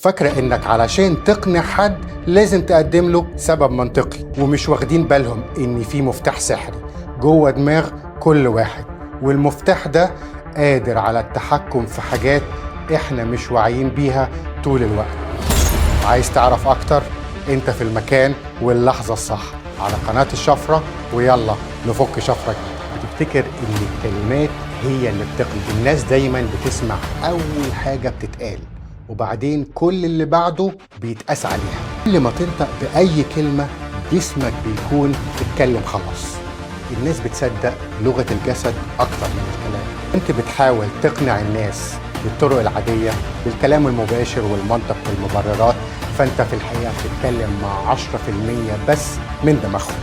فاكرة انك علشان تقنع حد لازم تقدم له سبب منطقي، ومش واخدين بالهم ان في مفتاح سحري جوه دماغ كل واحد، والمفتاح ده قادر على التحكم في حاجات احنا مش واعيين بيها طول الوقت. عايز تعرف اكتر؟ انت في المكان واللحظة الصح على قناة الشفرة، ويلا نفك شفرة جديدة. بتفتكر ان الكلمات هي اللي بتقنع الناس؟ دايما بتسمع اول حاجة بتتقال وبعدين كل اللي بعده بيتقاس عليها. كل ما تنطق بأي كلمة جسمك بيكون اتكلم خلاص. الناس بتصدق لغة الجسد أكتر من الكلام. أنت بتحاول تقنع الناس بالطرق العادية، بالكلام المباشر والمنطق والمبررات، فأنت في الحقيقة بتتكلم مع 10% بس من دماغهم.